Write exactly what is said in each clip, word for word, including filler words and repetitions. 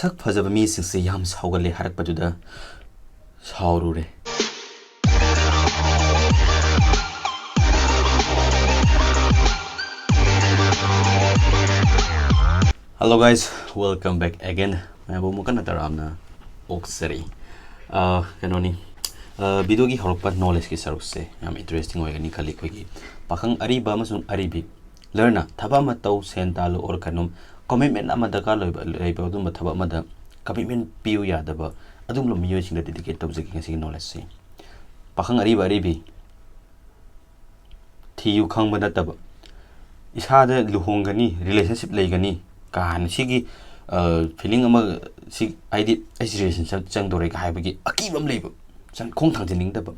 ꯁꯛ ꯐꯖꯕ ꯃꯤꯁꯤꯡꯁꯦ ꯌꯥꯝ ꯁꯥꯎꯒꯜꯂꯦ ꯍꯥꯏꯔꯛꯄꯗꯨꯗ ꯁꯥꯎꯔꯨꯔꯦ꯫ Hello guys, welcome back again. ꯃꯌꯥꯝꯕꯨ ꯑꯃꯨꯛ ꯍꯟꯅ ꯇꯔꯥꯝꯅ ꯑꯣꯛꯆꯔꯤ꯫ ꯑ, ꯀꯩꯅꯣꯅꯤ, ꯑ, videoꯒꯤ ꯍꯧꯔꯛꯄ knowledgeꯀꯤ ꯁꯔꯨꯛꯁꯦ ꯌꯥꯝ interesting ꯑꯣꯏꯒꯅꯤ ꯈꯜꯂꯤ꯫ ꯑꯩꯈꯣꯏꯒꯤ ꯄꯥꯈꯪ ꯑꯔꯤꯕ ꯑꯃꯁꯨꯡ ꯑꯔꯤꯕꯤ learnꯅ ꯊꯕꯛ ꯑꯃ ꯇꯧ, ꯁꯦꯟ ꯇꯥꯜꯂꯨ, or ꯀꯩꯅꯣꯝ commitment ꯑꯃ ꯗꯔꯀꯥꯔ ꯂꯩꯕ, ꯂꯩꯕ ꯑꯗꯨꯝꯕ ꯊꯕꯛ ꯑꯃꯗ commitment ꯄꯤꯌꯨ ꯌꯥꯗꯕ ꯑꯗꯨꯒꯨꯝꯕ ꯃꯤꯑꯣꯏꯁꯤꯡꯗ dedicate ꯇꯧꯖꯒꯦ ꯉꯁꯤꯒꯤ knowledgeꯁꯦ꯫ ꯄꯥꯈꯪ ꯑꯔꯤꯕ ꯑꯔꯤꯕꯤ ꯊꯤꯌꯨ ꯈꯪꯕ ꯅꯠꯇꯕ, ꯏꯁꯥꯗ ꯂꯨꯍꯣꯡꯒꯅꯤ, relationship ꯂꯩꯒꯅꯤ ꯀꯥꯏꯅ ꯁꯤꯒꯤ, ꯑ, feeling ꯑꯃ, ꯁꯤ, ꯍꯥꯏꯗꯤ ꯑꯩꯁꯤ relationship ꯆꯪꯗꯣꯔꯦꯒ ꯍꯥꯏꯕꯒꯤ ꯑꯀꯤꯕ ꯑꯃ ꯂꯩꯕ, ꯆꯪ-, ꯈꯣꯡ ꯊꯥꯡꯖꯤꯟꯅꯤꯡꯗꯕ꯫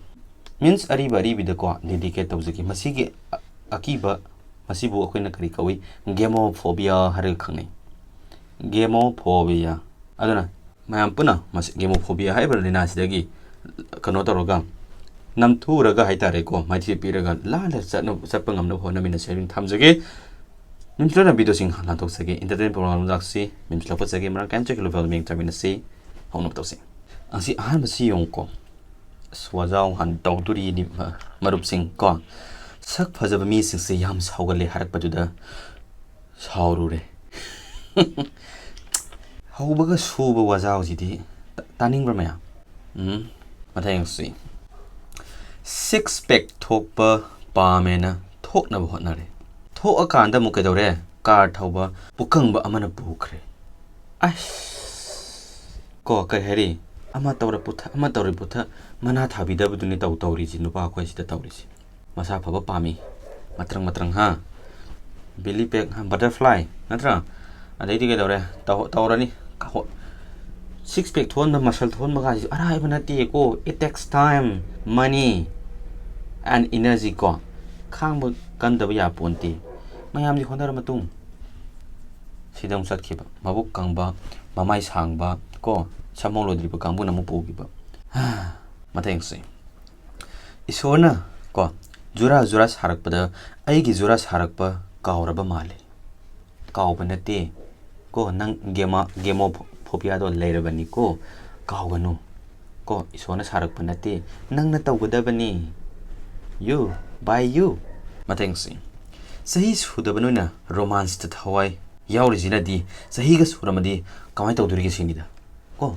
Means ꯑꯔꯤꯕ ꯑꯔꯤꯕꯤꯗꯀꯣ dedicate ꯇꯧꯖꯒꯦ꯫ ꯃꯁꯤꯒꯤ ꯑ-, ꯑꯀꯤꯕ, ꯃꯁꯤꯕꯨ ꯑꯩꯈꯣꯏꯅ ꯀꯔꯤ ꯀꯧꯏ? Gamophobia ꯍꯥꯏꯔꯒ ꯈꯪꯅꯩ꯫ Gamophobia꯫ ꯑꯗꯨꯅ ꯃꯌꯥꯝ ꯄꯨꯟꯅ ꯃꯁꯤ gamophobia ꯍꯥꯏꯔꯤꯕ ꯂꯥꯏꯅꯥꯁꯤꯗꯒꯤ ꯀꯩꯅꯣ ꯇꯧꯔꯒ, ꯅꯝꯊꯨꯔꯒ ꯍꯥꯏꯇꯥꯔꯦꯀꯣ, ꯃꯥꯏꯊꯤꯕ ꯄꯤꯔꯒ ꯂꯥꯟꯅ ꯆꯠꯅ-, ꯆꯠꯄ ꯉꯝꯅꯕ ꯍꯣꯠꯅꯃꯤꯟꯅꯁꯦ ꯍꯥꯏꯅ ꯊꯝꯖꯒꯦ꯫ ꯃꯤꯝꯁꯂꯔꯅ videoꯁꯤꯡ ꯂꯥꯟꯊꯣꯛꯆꯒꯦ, entertainment program ꯂꯥꯛꯁꯤ, ꯃꯤꯝꯁ ꯂꯧꯈꯠꯆꯒꯦ, ꯃꯔꯥꯡ ꯀꯥꯏꯅ ꯆꯠꯈꯤ ꯂꯨꯄꯥ ꯃꯤꯡ ꯆꯥꯃꯤꯟꯅꯁꯤ, ꯍꯧꯅꯕ ꯇꯧꯁꯤ꯫ ꯑꯁꯤ ꯑꯍꯥꯟꯕꯁꯤ ꯌꯦꯡꯉꯨꯀꯣ, ꯑꯁ, ꯋꯥꯖꯥꯎ ꯍꯥꯟꯅ ꯇꯧꯗꯣꯔꯤꯅꯤ, ꯃ-, ꯃꯔꯨꯞꯁꯤꯡ ꯀꯣ꯫ ꯁꯛ ꯐꯖꯕ ꯃꯤꯁꯤꯡꯁꯦ ꯌꯥꯝ ꯁꯥꯎꯒꯜꯂꯦ ꯍꯥꯏꯔꯛꯄꯗꯨꯗ ꯁꯥꯎꯔꯨꯔꯦ꯫ ꯍꯧꯕꯒ ꯁꯨꯕ ꯋꯥꯖꯥꯎꯁꯤꯗꯤ ꯇ-, ꯇꯥꯅꯤꯡꯕ꯭ꯔꯥ ꯃꯌꯥꯝ? ꯎꯝ, ꯃꯊꯪ ꯌꯦꯡꯁꯤ꯫ Six pack ꯊꯣꯛꯄ ꯄꯥꯝꯃꯦꯅ ꯊꯣꯛꯅꯕ ꯍꯣꯠꯅꯔꯦ꯫ ꯊꯣꯛꯑꯀꯥꯟꯗ ꯑꯃꯨꯛ ꯀꯩꯗꯧꯔꯦ? Car ꯊꯧꯕ ꯄꯨꯀꯪꯕ ꯑꯃꯅ ꯄꯨꯈ꯭ꯔꯦ꯫ ꯑꯁ! ꯀꯣ, ꯀꯩ ꯍꯥꯏꯔꯤ? ꯑꯃ ꯇꯧꯔ ꯄꯨꯊ-, ꯑꯃ ꯇꯧꯔ ꯄꯨꯊ-, ꯃꯅꯥ ꯊꯥꯕꯤꯗꯕꯗꯨꯅꯤ ꯇꯧ-, ꯇꯧꯔꯤꯁꯤ, ꯅꯨꯄꯥ ꯑꯩꯈꯣꯏ ꯁꯤꯗ ꯇꯧꯔꯤꯁꯤ꯫ ꯃꯁꯥ ꯐꯕ ꯄꯥꯝꯃꯤ꯫ ꯃꯇ꯭ꯔꯪ ꯃꯇ꯭ꯔꯪ, ꯍꯥ? Belly pack, ꯍꯥ? Butterfly, ꯅꯠꯇ꯭ꯔꯥ? ꯑꯗꯩꯗꯤ ꯀꯩꯗꯧꯔꯦ? ꯇꯧ-, ꯇꯧꯔꯅꯤ꯫ ꯀꯥꯍꯣ-, six pack ꯊꯣꯛꯍꯟꯕ, muscle ꯊꯣꯛꯍꯟꯕ ꯀꯥꯏꯁꯤ ꯑꯔꯥꯏꯕ ꯅꯠꯇꯦꯀꯣ꯫ It takes time, money and energy ꯀꯣ꯫ ꯈꯥꯡꯕ ꯀꯟꯗꯕ ꯌꯥꯄꯣꯟꯇꯦ꯫ ꯃꯌꯥꯝꯗꯤ ꯍꯣꯠꯅꯔ ꯃꯇꯨꯡ ꯁꯤꯗ ꯑꯃꯨꯛ ꯆꯠꯈꯤꯕ꯫ ꯃꯕꯨꯛ ꯀꯪꯕ, ꯃꯃꯥꯏ ꯁꯥꯡꯕ ꯀꯣ, ꯁꯝꯍꯧ ꯂꯣꯏꯗ꯭ꯔꯤꯕ ꯀꯥꯡꯕꯨꯅ ꯑꯃꯨꯛ ꯄꯨꯈꯤꯕ꯫ ꯃꯊꯪꯁꯦ꯫ ꯏꯁꯣꯔꯅ ꯀꯣ, ꯖꯨꯔꯥ ꯖꯨꯔꯥ ꯁꯥꯔꯛꯄꯗ ꯑꯩꯒꯤ ꯖꯨꯔꯥ ꯁꯥꯔꯛꯄ ꯀꯥꯎꯔꯕ ꯃꯥꯜꯂꯦ꯫ ꯀꯥꯎꯕ ꯅꯠꯇꯦ ꯀꯣ, ꯅꯪ ꯒꯦꯃꯥ-, ꯒꯦꯃꯣ ꯐꯣ-, ꯀꯣꯄꯤꯌꯥꯗꯣ ꯂꯩꯔꯕꯅꯤꯀꯣ, ꯀꯥꯎꯒꯅꯨ꯫ ꯀꯣ, ꯏꯁꯣꯔꯅ ꯁꯥꯔꯛꯄ ꯅꯠꯇꯦ, ꯅꯪꯅ ꯇꯧꯒꯗꯕꯅꯤ꯫ You, by you꯫ ꯃꯊꯪꯁꯤ, ꯆꯍꯤ ꯁꯨꯗꯕ ꯅꯣꯏꯅ ꯔꯣꯃꯥꯟꯁꯇ ꯊꯋꯥꯏ ꯌꯥꯎꯔꯤꯁꯤꯅꯗꯤ ꯆꯍꯤꯒ ꯁꯨꯔꯝꯃꯗꯤ ꯀꯃꯥꯏꯅ ꯇꯧꯗꯣꯔꯤꯒꯦ ꯁꯤꯅꯤꯗ꯫ ꯀꯣ,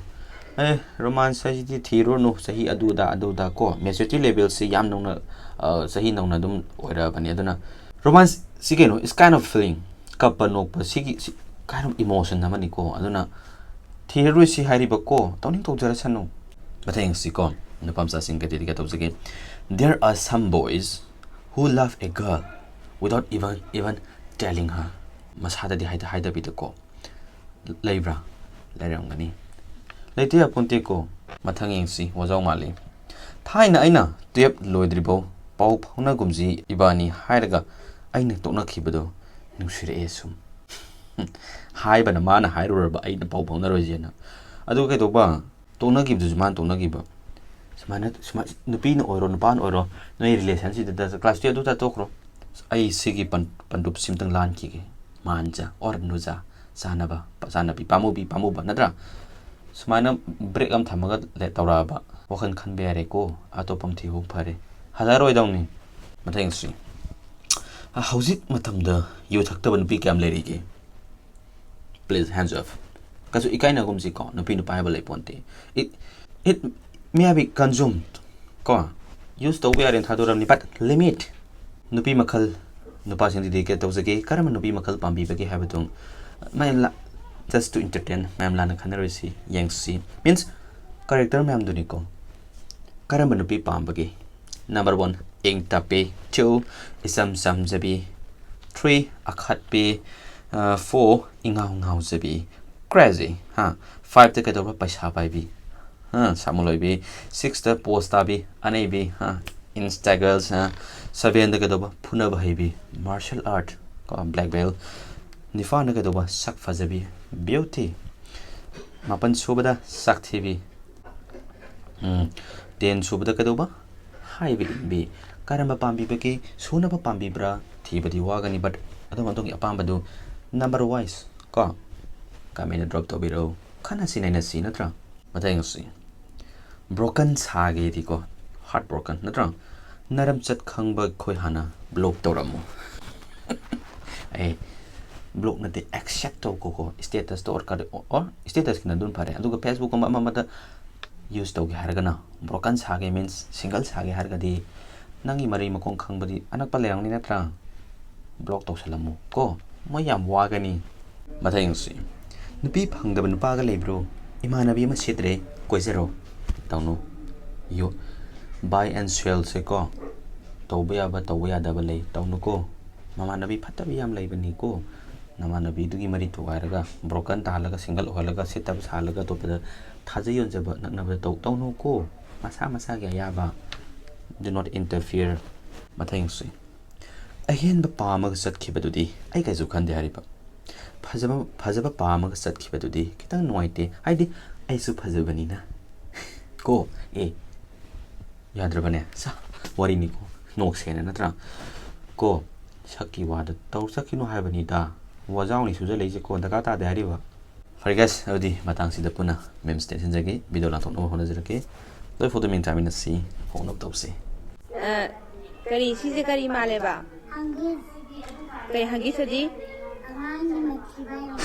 ꯑꯦ, ꯔꯣꯃꯥꯟꯁ ꯍꯥꯏꯁꯤꯗꯤ ꯊꯤꯔꯨꯔꯅꯨ, ꯆꯍꯤ ꯑꯗꯨꯗ ꯑꯗꯨꯗ ꯀꯣ, ꯃꯦꯆꯨꯔꯤꯇꯤ ꯂꯦꯚꯦꯜꯁꯤ ꯌꯥꯝ ꯅꯧꯅ, ꯑ, ꯆꯍꯤ ꯅꯧꯅ ꯑꯗꯨꯝ ꯑꯣꯏꯔꯛꯑꯕꯅꯤ꯫ ꯑꯗꯨꯅ ꯔꯣꯃꯥꯟꯁꯁꯤ ꯀꯩꯅꯣ, is kind of feeling, ꯀꯞꯄ ꯅꯣꯛꯄ ꯁꯤꯒꯤ ꯁꯤ kind of emotion ꯑꯃꯅꯤꯀꯣ꯫ ꯑꯗꯨꯅ ꯊꯤꯔꯔꯣꯏꯁꯤ ꯍꯥꯏꯔꯤꯕ ꯀꯣ, ꯇꯧꯅꯤꯡ ꯇꯧꯖꯔꯁꯅꯨ꯫ ꯃꯊꯪ ꯌꯦꯡꯁꯤꯀꯣ, ꯅꯨꯄꯥ ꯃꯆꯥꯁꯤꯡꯒꯗꯤ ꯀꯩ ꯇꯧꯖꯒꯦ? There are some boys who love a girl without even, even telling her. ꯃꯁꯥꯗꯗꯤ ꯍꯥꯏꯗ ꯍꯥꯏꯗꯕꯤꯗꯀꯣ꯫ ꯂꯩꯕ꯭ꯔꯥ? ꯂꯩꯔꯝꯒꯅꯤ꯫ ꯂꯩꯇꯦ ꯌꯥꯄꯣꯟꯇꯦꯀꯣ꯫ ꯃꯊꯪ ꯌꯦꯡꯁꯤ, ꯋꯥꯖꯥꯎ ꯃꯥꯜꯂꯤ꯫ ꯊꯥꯏꯅ ꯑꯩꯅ ꯇꯨꯌꯦꯞ ꯂꯣꯏꯗ꯭ꯔꯤꯐꯥꯎ ꯄꯥꯎ ꯐꯥꯎꯅꯒꯨꯝꯁꯤ ꯏꯕꯥꯅꯤ ꯍꯥꯏꯔꯒ ꯑꯩꯅ ꯇꯣꯛꯅꯈꯤꯕꯗꯣ ꯅꯨꯡꯁꯤꯔꯛꯑꯦ ꯁꯨꯝ꯫ ꯍꯥꯏꯕꯅ ꯃꯥꯅ ꯍꯥꯏꯔꯨꯔꯕ ꯑꯩꯅ ꯄꯥꯎ ꯐꯥꯎꯅꯔꯣꯏꯁꯦꯅ꯫ ꯑꯗꯨꯒ ꯀꯩꯗꯧꯕ? ꯇꯣꯛꯅꯈꯤꯕꯗꯨꯁꯨ ꯃꯥꯅ ꯇꯣꯛꯅꯈꯤꯕ꯫ ꯁꯨꯃꯥꯏꯅ, ꯁꯨꯃꯥꯏ-, ꯅꯨꯄꯤꯅ ꯑꯣꯏꯔꯣ ꯅꯨꯄꯥꯅ ꯑꯣꯏꯔꯣ, ꯅꯣꯏ ꯔꯤꯂꯦꯁꯟꯁꯤꯞꯇ ꯀ꯭ꯂꯥꯁ ꯇꯨꯌꯦꯞ ꯑꯗꯨ ꯇꯣꯛꯈ꯭ꯔꯣ꯫ ꯑꯩ ꯁꯤꯒꯤ ꯄꯟ-, ꯄꯟꯗꯨꯞꯁꯤ ꯑꯝꯇꯪ ꯂꯥꯟꯈꯤꯒꯦ꯫ ꯃꯥꯟꯖ ꯑꯣꯔ ꯅꯨꯖ, ꯆꯥꯟꯅꯕ, ꯆꯥꯟꯅꯕꯤ, ꯄꯥꯝꯃꯨꯕꯤ, ꯄꯥꯝꯃꯨꯕ, ꯅꯠꯇ꯭ꯔꯥ? ꯁꯨꯃꯥꯏꯅ ꯕ꯭ꯔꯦꯛ ꯑꯃ ꯊꯝꯃꯒ ꯂꯩ-, ꯇꯧꯔꯛꯑꯕ, ꯋꯥꯈꯜ ꯈꯟꯕ ꯌꯥꯔꯦꯀꯣ, ꯑꯇꯣꯞꯄ ꯑꯃ ꯊꯤꯍꯧ ꯐꯔꯦ꯫ ꯍꯜꯂꯛꯑꯔꯣꯏꯗꯧꯅꯤ꯫ ꯃꯊꯪꯁꯤ, ꯍꯧꯖꯤꯛ ꯃꯇꯝꯗ ꯌꯨ ꯊꯛꯇꯕ ꯅꯨꯄꯤ ꯀꯌꯥꯝ ꯂꯩꯔꯤꯒꯦ? Please, hands up. ꯀꯩꯁꯨ ꯏꯀꯥꯏꯅꯒꯨꯝꯁꯤꯀꯣ, ꯅꯨꯄꯤ ꯅꯨꯄꯥ ꯍꯥꯏꯕ ꯂꯩ ꯄꯣꯟꯇꯦ꯫ It, it may be consumed, ꯀꯣ, use ꯇꯧꯕ ꯌꯥꯔꯦꯅ ꯊꯥꯗꯣꯔꯝꯅꯤ, but limit. ꯅꯨꯄꯤ ꯃꯈꯜ, ꯅꯨꯄꯥꯁꯤꯡꯗꯤ dedicate ꯇꯧꯖꯒꯦ꯫ ꯀꯔꯝꯕ ꯅꯨꯄꯤ ꯃꯈꯜ ꯄꯥꯝꯕꯤꯕꯒꯦ ꯍꯥꯏꯕꯗꯨ ꯃꯌꯥꯝ ꯂꯥ-, just to entertain, ꯃꯌꯥꯝ ꯂꯥꯟꯅ ꯈꯟꯅꯔꯣꯏꯁꯤ, ꯌꯦꯡꯁꯤ꯫ Means, character ꯃꯌꯥꯝꯗꯨꯅꯤꯀꯣ꯫ ꯀꯔꯝꯕ ꯅꯨꯄꯤ ꯄꯥꯝꯕꯒꯦ? Number one, ꯏꯪ ꯇꯞꯄꯤ꯫ Two, ꯏꯆꯝ ꯆꯝꯖꯕꯤ꯫ Three, ꯑꯈꯠꯄꯤ꯫ ꯑ, four, ꯏꯉꯥꯎ ꯉꯥꯎꯖꯕꯤ꯫ Crazy, ꯍꯥ? Fiveꯇ ꯀꯩꯗꯧꯕ? ꯄꯩꯁꯥ ꯄꯥꯏꯕꯤ, ꯍꯥ? ꯁꯥꯃꯨ ꯂꯣꯏꯕꯤ꯫ Sixꯇ pose ꯇꯥꯕꯤ, ꯑꯅꯩꯕꯤ, ꯍꯥ? Insta girls, ꯍꯥ? Sevenꯗ ꯀꯩꯗꯧꯕ? ꯐꯨꯅꯕ ꯍꯩꯕꯤ, martial art, ꯀꯣ, black belt꯫ ꯅꯤꯄꯥꯟꯗ ꯀꯩꯗꯧꯕ? ꯁꯛ ꯐꯖꯕꯤ, beauty꯫ ꯃꯥꯄꯟ ꯁꯨꯕꯗ ꯁꯛ ꯊꯤꯕꯤ꯫ ꯎꯝ, ten ꯁꯨꯕꯗ ꯀꯩꯗꯧꯕ? ꯍꯥꯏꯕ ꯏꯟꯕꯤ꯫ ꯀꯔꯝꯕ ꯄꯥꯝꯕꯤꯕꯒꯦ? ꯁꯨꯅꯕ ꯄꯥꯝꯕꯤꯕ꯭ꯔꯥ? ꯊꯤꯕꯗꯤ ꯋꯥꯒꯅꯤ, but ꯑꯗꯣꯝ ꯑꯗꯣꯝꯒꯤ ꯑꯄꯥꯝꯕꯗꯨ number wise ꯀꯣ comment drop ꯇꯧꯕꯤꯔꯛꯎ꯫ ꯈꯟꯅꯁꯤ ꯅꯩꯅꯁꯤ, ꯅꯠꯇ꯭ꯔꯥ? ꯃꯊꯪꯁꯤ broken ꯁꯥꯒꯦꯗꯤꯀꯣ, heart broken, ꯅꯠꯇ꯭ꯔꯥ? ꯅꯔꯝꯆꯠ ꯈꯪꯕ ꯑꯩꯈꯣꯏ ꯍꯥꯟꯅ block ꯇꯧꯔꯝꯃꯨ꯫ ꯑꯩ block ꯅꯠꯇꯦ, accept ꯇꯧꯀꯣꯀꯣ, status ꯇ or ꯀꯔꯤ, or status ꯀꯤꯅ ꯑꯗꯨꯝ ꯐꯔꯦ꯫ ꯑꯗꯨꯒ Facebook ꯀꯨꯝꯕ ꯑꯃ ꯑꯃꯗ use ꯇꯧꯒꯦ ꯍꯥꯏꯔꯒꯅ, broken ꯁꯥꯒꯦ means single ꯁꯥꯒꯦ ꯍꯥꯏꯔꯒꯗꯤ, ꯅꯪꯒꯤ ꯃꯔꯤ ꯃꯈꯣꯡ ꯈꯪꯕꯗꯤ ꯑꯅꯛꯄ ꯂꯩꯔꯝꯒꯅꯤ, ꯅꯠꯇ꯭ꯔꯥ? Block ꯇꯧꯁꯜꯂꯝꯃꯨ ꯀꯣ, ꯃꯣꯏ ꯌꯥꯝ ꯋꯥꯒꯅꯤ꯫ ꯃꯊꯪ ꯌꯦꯡꯁꯤ꯫ ꯅꯨꯄꯤ ꯐꯪꯗꯕ ꯅꯨꯄꯥꯒ ꯂꯩꯕ꯭ꯔꯣ? ꯏꯃꯥꯟꯅꯕꯤ ꯑꯃ ꯁꯤꯠꯇ꯭ꯔꯦ, ꯀꯣꯏꯖꯔꯣ꯫ ꯇꯧꯅꯨ꯫ ꯌꯣ-, buy and sell ꯁꯦ ꯀꯣ, ꯇꯧꯕ ꯌꯥꯕ, ꯇꯧꯕ ꯌꯥꯗꯕ ꯂꯩ, ꯇꯧꯅꯨꯀꯣ꯫ ꯃꯃꯥꯟꯅꯕꯤ ꯐꯠꯇꯕꯤ ꯌꯥꯝ ꯂꯩꯕꯅꯤꯀꯣ꯫ ꯅꯃꯥꯟꯅꯕꯤꯗꯨꯒꯤ ꯃꯔꯤ ꯊꯨꯒꯥꯏꯔꯒ, broken ꯇꯥꯍꯜꯂꯒ, single ꯑꯣꯏꯍꯜꯂꯒ, ꯁꯤꯠꯇꯕ ꯁꯥꯍꯜꯂꯒ, ꯑꯇꯣꯞꯄꯗ ꯊꯥꯖ ꯌꯣꯟꯖꯕ, ꯅꯛꯅꯕꯗ ꯇꯧ-, ꯇꯧꯅꯨꯀꯣ꯫ ꯃꯁꯥ ꯃꯁꯥꯒꯤ ꯑꯌꯥꯕ꯫ Do not interfere꯫ ꯃꯊꯪ ꯌꯦꯡꯁꯤ꯫ ꯑꯍꯦꯟꯕ ꯄꯥꯝꯃꯒ ꯆꯠꯈꯤꯕꯗꯨꯗꯤ ꯑꯩ ꯀꯩꯁꯨ ꯈꯟꯗꯦ ꯍꯥꯏꯔꯤꯕ꯫ ꯐꯖꯕ, ꯐꯖꯕ ꯄꯥꯝꯃꯒ ꯆꯠꯈꯤꯕꯗꯨꯗꯤ ꯈꯤꯇꯪ ꯅꯨꯡꯉꯥꯏꯇꯦ, ꯍꯥꯏꯗꯤ ꯑꯩꯁꯨ ꯐꯖꯕꯅꯤꯅ꯫ ꯀꯣ, ꯑꯦ, ꯌꯥꯗ꯭ꯔꯕꯅꯦ? ꯁꯥ, ꯋꯥꯔꯤꯅꯤꯀꯣ, ꯅꯣꯛꯁꯦꯅ, ꯅꯠꯇ꯭ꯔꯥ? ꯀꯣ, ꯁꯛꯀꯤ ꯋꯥꯗ ꯇꯧ ꯆꯠꯈꯤꯅꯨ ꯍꯥꯏꯕꯅꯤꯗ꯫ ꯋꯥꯖꯥꯎꯅꯤ ꯁꯨꯖꯜꯂꯛꯏꯁꯦ ꯀꯣ, ꯗꯔꯀꯥꯔ ꯇꯥꯗꯦ ꯍꯥꯏꯔꯤꯕ꯫ ꯐꯔꯦ guys, ꯑꯗꯨꯗꯤ ꯃꯇꯥꯡꯁꯤꯗ ꯄꯨꯟꯅ memes ꯇꯦꯟꯁꯤꯟꯖꯒꯦ, video ꯂꯥꯟꯊꯣꯛꯅꯕ ꯍꯣꯠꯅꯖꯔꯛꯀꯦ꯫ ꯂꯣꯏ ꯐꯥꯎꯗ ꯃꯤꯡ ꯆꯥꯃꯤꯟꯅꯁꯤ, ꯍꯣꯡꯅꯕ ꯇꯧꯁꯤ꯫ ꯑ, ꯀꯔꯤ, ꯁꯤꯁꯦ ꯀꯔꯤ ꯃꯥꯜꯂꯦꯕ? ꯀꯩ ꯍꯪꯒꯤꯁ ꯑꯗꯤ? ꯑꯉꯥꯡꯒꯤ ꯃꯊꯤꯕꯣꯡ꯫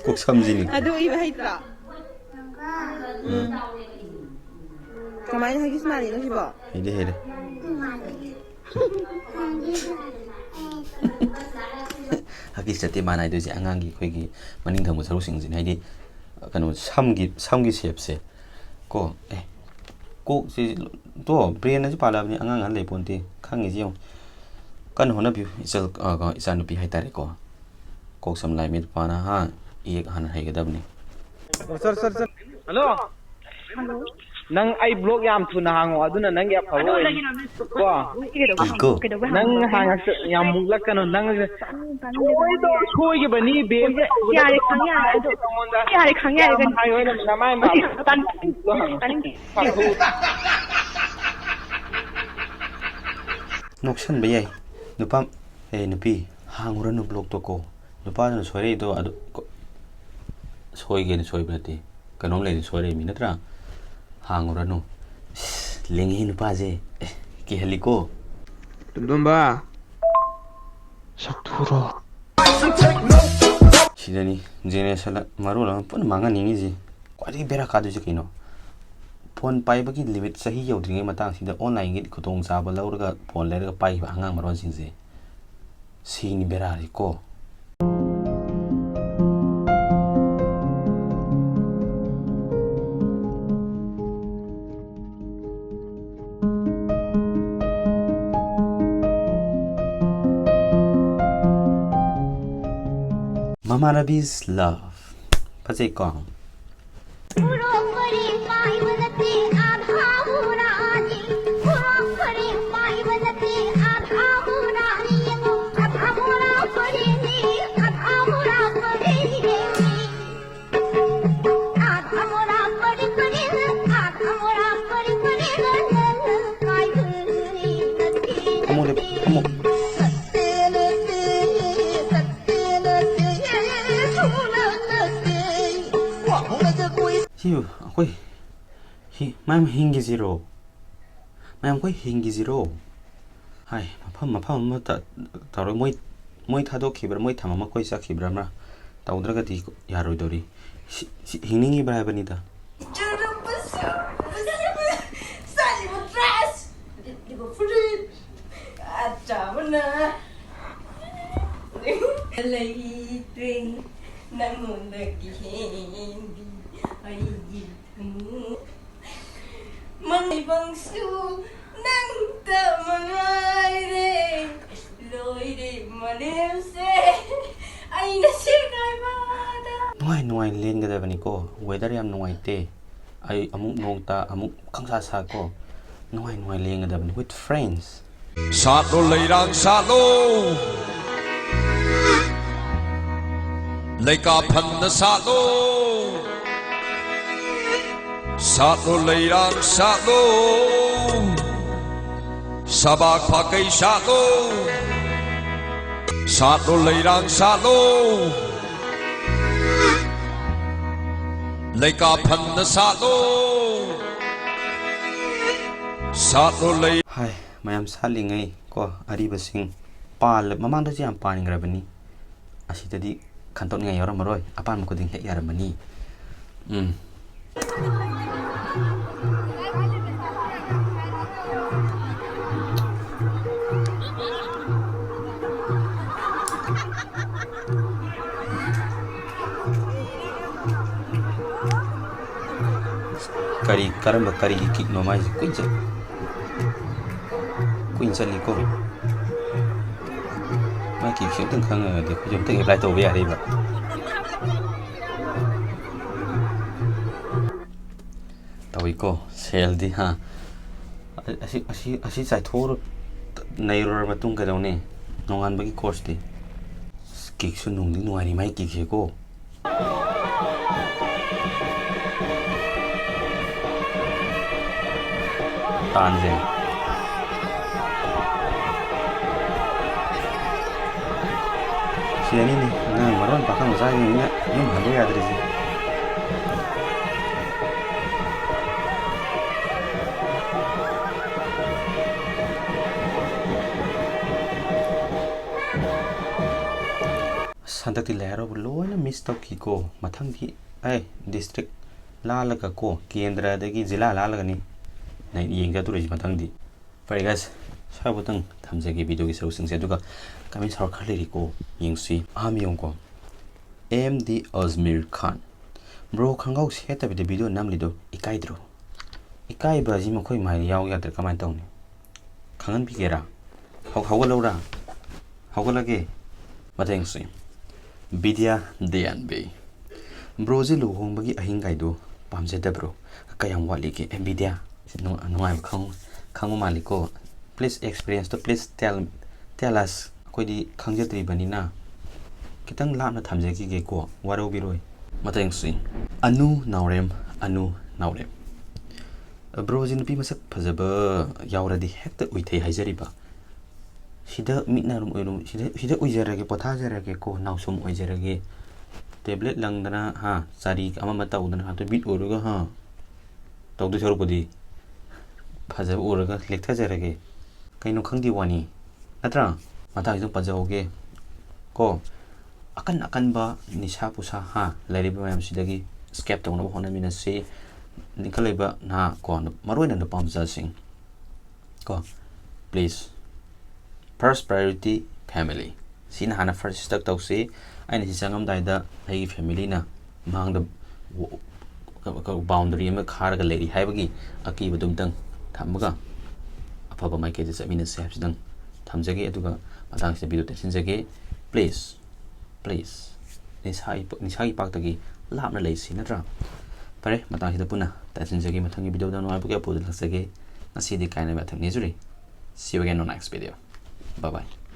ꯀꯣꯛ ꯁꯝꯁꯤꯅꯤ꯫ ꯑꯗꯨ ꯏꯕ ꯍꯩꯇ꯭ꯔꯣ? ꯎꯝ꯫ ꯀꯃꯥꯏꯅ ꯍꯪꯒꯤꯁ ꯃꯥꯜꯂꯤꯅꯣ ꯁꯤꯕꯣ? ꯍꯩꯔꯦ, ꯍꯩꯔꯦ꯫ ꯍꯒꯤꯁ ꯅꯠꯇꯦ ꯃꯥꯅ ꯍꯥꯏꯗꯣꯏꯁꯦ, ꯑꯉꯥꯡꯒꯤ ꯑꯩꯈꯣꯏꯒꯤ ꯃꯅꯤꯡ ꯊꯪꯕ ꯁꯔꯨꯛꯁꯤꯡꯁꯤꯅ, ꯍꯥꯏꯗꯤ ꯀꯩꯅꯣ, ꯁꯝꯒꯤ, ꯁꯝꯒꯤ shape ꯁꯦ ꯀꯣ꯫ ꯑꯦ, ꯀꯣꯛꯁꯤ ꯇꯣ, brain ꯅꯁꯨ ꯄꯥꯜꯂꯛꯑꯕꯅꯤ, ꯑꯉꯥꯡ ꯑꯍꯟ ꯂꯩ ꯄꯣꯟꯇꯦ, ꯈꯪꯉꯤꯁꯤ ꯌꯦꯡꯉꯨ꯫ ꯀꯟꯅ ꯍꯣꯠꯅꯕꯤꯌꯨ, ꯏꯆꯜ, ꯑ, ꯀ-, ꯏꯆꯥꯅꯨꯄꯤ ꯍꯥꯏꯇꯥꯔꯦꯀꯣ꯫ ꯀꯣꯛ ꯁꯝ ꯂꯥꯏ ꯃꯤꯠ ꯄꯥꯅ, ꯍꯥ, ꯏꯌꯦꯛ ꯍꯥꯟꯅ ꯍꯩꯒꯗꯕꯅꯤ꯫ Sir, sir, sir. ꯍꯜꯂꯣ꯫ ꯅꯪ ꯑꯩ block ꯌꯥꯝ ꯊꯨꯅ ꯍꯥꯡꯉꯣ, ꯑꯗꯨꯅ ꯅꯪꯒꯤ ꯑꯐꯕ ꯑꯣꯏꯅꯤ꯫ ꯀꯣ? ꯀꯩꯗꯧꯕ? ꯀꯩꯗꯧꯕ ꯅꯪ ꯍꯥꯡꯉꯣ? ꯍꯥꯡꯉꯁꯨ ꯌꯥꯝ ꯃꯨꯛꯂꯛꯀꯅꯨ꯫ ꯅꯪ ꯁꯣꯏꯗꯣ ꯁꯣꯏꯈꯤꯕꯅꯤ, ꯕꯦꯝ꯫ ꯌꯥꯔꯦ, ꯈꯪ ꯌꯥꯔꯦ꯫ ꯑꯗꯣ ꯅꯉꯣꯟꯗ ꯌꯥꯔꯦ, ꯈꯪ ꯌꯥꯔꯦ, ꯌꯥꯝ ꯀꯩꯅꯣ꯫ ꯍꯥꯏꯌꯣ, ꯅꯃꯥꯏ ꯃꯥ꯫ ꯇꯥꯅꯤꯡꯗꯦ, ꯇꯥꯅꯤꯡꯗꯦ꯫ ꯅꯣꯛꯁꯟꯕ ꯌꯥꯏ꯫ ꯅꯨꯄꯥ, ꯑꯦ, ꯅꯨꯄꯤ, ꯍꯥꯡꯉꯨꯔꯅꯨ block ꯇꯣ ꯀꯣ꯫ ꯅꯨꯄꯥꯗꯨꯅ ꯁꯣꯏꯔꯛꯏꯗꯣ ꯑꯗꯨ ꯀ-, ꯁꯣꯏꯒꯦꯅ ꯁꯣꯏꯕ ꯅꯠꯇꯦ, ꯀꯩꯅꯣꯝ ꯂꯩꯅ ꯁꯣꯏꯔꯛꯏꯃꯤ ꯅꯠꯇ꯭ꯔꯥ? ꯍꯥꯡꯉꯨꯔꯅꯨ꯫ ꯏꯁ, ꯂꯤꯡꯉꯤ ꯅꯨꯄꯥꯁꯦ꯫ ꯑꯦ, ꯀꯤꯍꯜꯂꯤꯀꯣ꯫ ꯇꯣꯝꯇꯣꯝꯕ꯫ ꯁꯛꯊꯨꯔꯣ꯫ ꯁꯤꯗꯅꯤ ꯖꯦꯅꯦꯁꯟꯅ ꯃꯔꯣꯜ ꯑꯃ ꯄꯨꯟꯅ ꯃꯥꯡꯍꯟꯅꯤꯡꯉꯤꯁꯤ꯫ ꯈ꯭ꯋꯥꯏꯗꯒꯤ ꯕꯦꯔꯥ ꯀꯥꯗꯣꯏꯁꯦ ꯀꯩꯅꯣ? ꯐꯣꯟ ꯄꯥꯏꯕꯒꯤ ꯂꯤꯃꯤꯠ ꯆꯍꯤ ꯌꯧꯗ꯭ꯔꯤꯉꯩ ꯃꯇꯥꯡꯁꯤꯗ ꯑꯣꯟꯂꯥꯏꯟꯒꯤ ꯈꯨꯗꯣꯡꯆꯥꯕ ꯂꯧꯔꯒ ꯐꯣꯟ ꯂꯩꯔꯒ ꯄꯥꯏꯈꯤꯕ ꯑꯉꯥꯡ ꯃꯔꯣꯟꯁꯤꯡꯁꯦ꯫ ꯁꯤꯅꯤ ꯕꯦꯔꯥꯁꯤ ꯀꯣ꯫ Mama Rabi's Love. ꯐꯖꯩꯀꯣ? ꯑꯃꯨꯛ ꯂꯦꯞ-, ꯑꯃꯨꯛ꯫ ꯁꯤꯕꯨ ꯑꯩꯈꯣꯏ ꯍꯤ-, ꯃꯌꯥꯝ ꯍꯤꯡꯈꯤꯁꯤꯔꯣ? ꯃꯌꯥꯝ ꯑꯩꯈꯣꯏ ꯍꯤꯡꯈꯤꯁꯤꯔꯣ? ꯍꯥꯏ, ꯃꯐꯝ, ꯃꯐꯝ ꯑꯃꯠꯇ ꯇꯧꯔꯣꯏ꯫ ꯃꯣꯏ, ꯃꯣꯏ ꯊꯥꯗꯣꯛꯈꯤꯕ꯭ꯔꯥ? ꯃꯣꯏ ꯊꯝꯃꯝꯃ ꯑꯩꯈꯣꯏ ꯆꯠꯈꯤꯕ꯭ꯔꯥ ꯑꯃ ꯇꯧꯗ꯭ꯔꯒꯗꯤ ꯌꯥꯔꯣꯏꯗꯧꯔꯤ꯫ ꯁꯤ, ꯁꯤ ꯍꯤꯡꯅꯤꯡꯉꯤꯕ꯭ꯔꯥ ꯍꯥꯏꯕꯅꯤꯗ꯫ ꯆꯥꯔꯝꯕꯁꯨ, ꯆꯥꯔꯤꯕ ꯗ꯭ꯔꯦꯁ, ꯂꯤꯠꯂꯤꯕ ꯐꯨꯔꯤꯠ, ꯑꯆꯥꯕꯅ ꯂꯩꯇ꯭ꯔꯦ ꯅꯪꯉꯣꯟꯗꯒꯤ ꯍꯦꯟꯕꯤ ꯑꯩꯒꯤ ꯊꯃꯣꯏ꯫ ꯃꯪꯂꯩꯕꯪꯁꯨ ꯅꯪꯇ ꯃꯉꯥꯏꯔꯦ, ꯂꯣꯏꯔꯦ ꯃꯥꯂꯦꯝꯁꯦ, ꯑꯩꯅ ꯁꯦꯒꯥꯏꯕꯗ꯫ ꯅꯨꯡꯉꯥꯏ ꯅꯨꯡꯉꯥꯏ ꯂꯦꯟꯒꯗꯕꯅꯤꯀꯣ꯫ Weather ꯌꯥꯝ ꯅꯨꯡꯉꯥꯏꯇꯦ꯫ ꯑꯩ ꯑꯃꯨꯛ ꯅꯣꯡ ꯇꯥ, ꯑꯃꯨꯛ ꯈꯪꯁꯥ ꯁꯥ ꯀꯣ꯫ ꯅꯨꯡꯉꯥꯏ ꯅꯨꯡꯉꯥꯏ ꯂꯦꯟꯒꯗꯕꯅꯤ with friends꯫ ꯁꯥꯠꯂꯣ ꯂꯩꯔꯥꯡ ꯁꯥꯠꯂꯣ, ꯂꯩꯀꯥ ꯐꯟꯅ ꯁꯥꯠꯂꯣ꯫ ꯁꯥꯠꯂꯣ ꯂꯩꯔꯥꯡ ꯁꯥꯠꯂꯣ, ꯁꯕꯥꯛ ꯐꯥꯀꯩ ꯁꯥꯠꯂꯣ꯫ ꯁꯥꯠꯂꯣ ꯂꯩꯔꯥꯡ ꯁꯥꯠꯂꯣ, ꯂꯩꯀꯥ ꯐꯟꯅ ꯁꯥꯠꯂꯣ, ꯁꯥꯠꯂꯣ ꯂꯩ꯫ ꯍꯥꯏ, ꯃꯌꯥꯝ ꯁꯥꯠꯂꯤꯉꯩ ꯀꯣ, ꯑꯔꯤꯕꯁꯤꯡ ꯄꯥꯜ-, ꯃꯃꯥꯡꯗꯁꯨ ꯌꯥꯝ ꯄꯥꯟꯈ꯭ꯔꯕꯅꯤ꯫ ꯑꯁꯤꯗꯗꯤ ꯈꯟꯗꯣꯛꯅꯤꯡꯉꯥꯏ ꯌꯥꯎꯔꯝꯃꯔꯣꯏ, ꯑꯄꯥꯝꯕ ꯈꯨꯗꯤꯡ ꯍꯦꯛ ꯌꯥꯔꯝꯃꯅꯤ꯫ ꯎꯝ꯫ ꯀꯔꯤ, ꯀꯔꯝꯕ, ꯀꯔꯤꯒꯤ ꯀꯤꯛꯅꯣ ꯃꯥꯏꯁꯦ? ꯀꯨꯏꯅ ꯆꯠ-, ꯀꯨꯏꯅ ꯆꯠꯂꯤꯀꯣ꯫ ꯃꯥꯏ ꯀꯤꯛꯁꯦ ꯑꯝꯇꯪ ꯈꯪꯉꯒꯗꯤ ꯑꯩꯈꯣꯏꯁꯨ ꯑꯝꯇꯪ ꯑꯦꯄ꯭ꯂꯥꯏ ꯇꯧꯕ ꯌꯥꯔꯤꯕ꯫ ꯇꯧꯏꯀꯣ, ꯁꯦꯜꯗꯤ, ꯍꯥ? ꯑꯁꯤ, ꯑꯁꯤ, ꯑꯁꯤ ꯆꯥꯏꯊꯣꯛꯎꯔ ꯅꯩꯔꯨꯔ ꯃꯇꯨꯡ ꯀꯩꯗꯧꯅꯤ? ꯅꯣꯡꯉꯥꯟꯕꯒꯤ ꯀꯣꯔꯁꯇꯤ꯫ ꯑꯁ, ꯀꯤꯛꯁꯨ ꯅꯨꯡꯗꯤ ꯅꯨꯡꯉꯥꯏꯔꯤ ꯃꯥꯏ ꯀꯤꯛꯁꯦꯀꯣ꯫ ꯇꯥꯟꯁꯦ꯫ ꯁꯤꯗꯅꯤꯅꯦ ꯑꯉꯥꯡ ꯃꯔꯣꯟ ꯄꯥꯈꯪ ꯃꯆꯥꯁꯤꯡꯁꯤꯅ ꯌꯨꯝ ꯍꯟꯕ ꯌꯥꯗ꯭ꯔꯤꯁꯦ꯫ ꯑꯁ, ꯍꯟꯗꯛꯇꯤ ꯂꯥꯏ ꯍꯔꯥꯎꯕ ꯂꯣꯏꯅ ꯃꯤꯁ ꯇꯧꯈꯤꯀꯣ꯫ ꯃꯊꯪꯗꯤ ꯑꯩ ꯗꯤꯁꯇ꯭ꯔꯤꯛ ꯂꯥꯜꯂꯒ ꯀꯣ, ꯀꯦꯟꯗ꯭ꯔꯗꯒꯤ ꯖꯤꯂꯥ ꯂꯥꯜꯂꯒꯅꯤ ꯅ ꯌꯦꯡꯖꯗꯣꯔꯤꯁꯤ ꯃꯊꯪꯗꯤ꯫ ꯐꯔꯦ guys, ꯁ꯭ꯋꯥꯏꯐꯥꯎꯇꯪ ꯊꯝꯖꯒꯦ ꯚꯤꯗꯤꯑꯣꯒꯤ ꯁꯔꯨꯛꯁꯤꯡꯁꯦ꯫ ꯑꯗꯨꯒ comment ꯁꯔꯨꯛ ꯈꯔ ꯂꯩꯔꯤꯀꯣ, ꯌꯦꯡꯁꯤ꯫ ꯑꯍꯥꯟꯕ ꯌꯦꯡꯉꯨꯀꯣ꯫ M D Ajmir Khan. Bro, ꯈꯪꯒꯥꯎ ꯁꯦꯠꯇꯕꯤꯗ ꯚꯤꯗꯤꯑꯣ ꯅꯝꯂꯤꯗꯣ ꯏꯀꯥꯏꯗ꯭ꯔꯣ? ꯏꯀꯥꯏꯕ ꯑꯁꯤ ꯃꯈꯣꯏ ꯃꯥꯏꯗ ꯌꯥꯎ ꯌꯥꯗ꯭ꯔꯥ? ꯀꯃꯥꯏꯅ ꯇꯧꯅꯤ? ꯈꯪꯍꯟꯕꯤꯒꯦꯔꯥ? ꯍꯧ-, ꯍꯧꯒꯠꯂꯧꯔꯥ? ꯍꯧꯒꯠꯂꯒꯦ? ꯃꯊꯪꯁꯤ ꯕꯤꯗ꯭ꯌꯥ ꯗꯦꯌꯥꯟꯕꯤ꯫ Broꯁꯦ ꯂꯨꯍꯣꯡꯕꯒꯤ ꯑꯍꯤꯡꯒꯥꯏꯗꯣ ꯄꯥꯝꯖꯗꯕ꯭ꯔꯣ? ꯀꯌꯥꯝ ꯋꯥꯠꯂꯤꯒꯦ? ꯑꯦ, ꯕꯤꯗ꯭ꯌꯥ, ꯁꯤ ꯅꯨꯡ-, ꯅꯨꯡꯉꯥꯏꯕ ꯈꯪ-, ꯈꯪꯕ ꯃꯥꯜꯂꯤꯀꯣ꯫ Please, experienceꯇꯣ please tell, tell us꯫ ꯑꯩꯈꯣꯏꯗꯤ ꯈꯪꯖꯗ꯭ꯔꯤꯕꯅꯤꯅ ꯈꯤꯇꯪ ꯂꯥꯞꯅ ꯊꯝꯖꯈꯤꯒꯦꯀꯣ, ꯋꯥꯔꯧꯕꯤꯔꯣꯏ꯫ ꯃꯊꯪꯁꯤ ꯑꯅꯨ ꯅꯥꯎꯔꯦꯝ, ꯑꯅꯨ ꯅꯥꯎꯔꯦꯝ꯫ Broꯁꯤ ꯅꯨꯄꯤ ꯃꯁꯛ ꯐꯖꯕ ꯌꯥꯎꯔꯗꯤ ꯍꯦꯛꯇ ꯎꯏꯊꯩ ꯍꯥꯏꯖꯔꯤꯕ꯫ ꯁꯤꯗ ꯃꯤꯠꯅ ꯑꯗꯨꯝ ꯑꯣꯏꯔꯨ, ꯁꯤꯗ, ꯁꯤꯗ ꯎꯏꯖꯔꯒꯦ, ꯄꯣꯊꯥꯖꯔꯒꯦ ꯀꯣ, ꯅꯥꯎꯁꯨꯝ ꯑꯣꯏꯖꯔꯒꯦ꯫ ꯇꯦꯕ꯭ꯂꯦꯠ ꯂꯪꯗꯅ, ꯍꯥ, ꯆꯥꯔꯤ ꯑꯃ ꯑꯃ ꯇꯧꯗꯅ, ꯍꯥ, ꯇꯨꯕꯤꯠ ꯑꯣꯏꯔꯒ, ꯍꯥ, ꯇꯧꯗꯣꯏ ꯁꯔꯨꯛꯄꯨꯗꯤ ꯐꯖꯕ ꯎꯔꯒ ꯂꯦꯛꯊꯖꯔꯒꯦ꯫ ꯀꯩꯅꯣ ꯈꯪꯗꯦ ꯋꯥꯅꯤ, ꯅꯠꯇ꯭ꯔꯥ? ꯃꯇꯥꯡꯁꯤꯗ ꯄꯟꯖꯍꯧꯒꯦ ꯀꯣ꯫ ꯑꯀꯟ ꯑꯀꯟꯕ ꯅꯤꯁꯥ ꯄꯨꯁꯥ, ꯍꯥ, ꯂꯩꯔꯤꯕ ꯃꯌꯥꯝꯁꯤꯗꯒꯤ escape ꯇꯧꯅꯕ ꯍꯣꯠꯅꯃꯤꯟꯅꯁꯤ꯫ ꯏꯟꯈꯠꯂꯛꯏꯕ ꯅꯍꯥ ꯀꯣ, ꯃꯔꯨ ꯑꯣꯏꯅ ꯅꯨꯄꯥ ꯃꯆꯥꯁꯤꯡ ꯀꯣ, please, first priority family꯫ ꯁꯤꯅ ꯍꯥꯟꯅ first stuck ꯇꯧꯁꯤ꯫ ꯑꯩꯅ ꯁꯤ ꯆꯪꯉꯝꯗꯥꯏꯗ ꯑꯩꯒꯤ family ꯅ ꯃꯥꯡꯗ ꯕꯥꯎꯟꯗꯔꯤ ꯑꯃ ꯈꯥꯔꯒ ꯂꯩꯔꯤ ꯍꯥꯏꯕꯒꯤ ꯑꯀꯤꯕꯗꯨꯝꯇꯪ ꯊꯝꯃꯒ ꯑꯐꯕ ꯃꯥꯏꯀꯩꯗ ꯆꯠꯃꯤꯟꯅꯁꯦ ꯍꯥꯏꯕꯁꯤꯗꯪ ꯊꯝꯖꯒꯦ꯫ ꯑꯗꯨꯒ ꯃꯇꯥꯡꯁꯤꯗ video ꯇꯦꯟꯁꯤꯟꯖꯒꯦ꯫ Please, please, ꯅꯤꯁꯥ, ꯅꯤꯁꯥꯒꯤ ꯄꯥꯛꯇꯒꯤ ꯂꯥꯞꯅ ꯂꯩꯁꯤ, ꯅꯠꯇ꯭ꯔꯥ? ꯐꯔꯦ, ꯃꯇꯥꯡꯁꯤꯗ ꯄꯨꯟꯅ ꯇꯦꯟꯁꯤꯟꯖꯒꯦ꯫ ꯃꯊꯪꯒꯤ video ꯗ ꯅꯨꯡꯉꯥꯏꯕ ꯀꯌꯥ ꯄꯨꯗꯨꯅ ꯂꯥꯛꯆꯒꯦ꯫ ꯉꯁꯤꯗꯤ ꯀꯥꯏꯅꯕ ꯌꯥꯊꯪ ꯅꯤꯖꯔꯤ꯫ See you again on next video. Bye bye.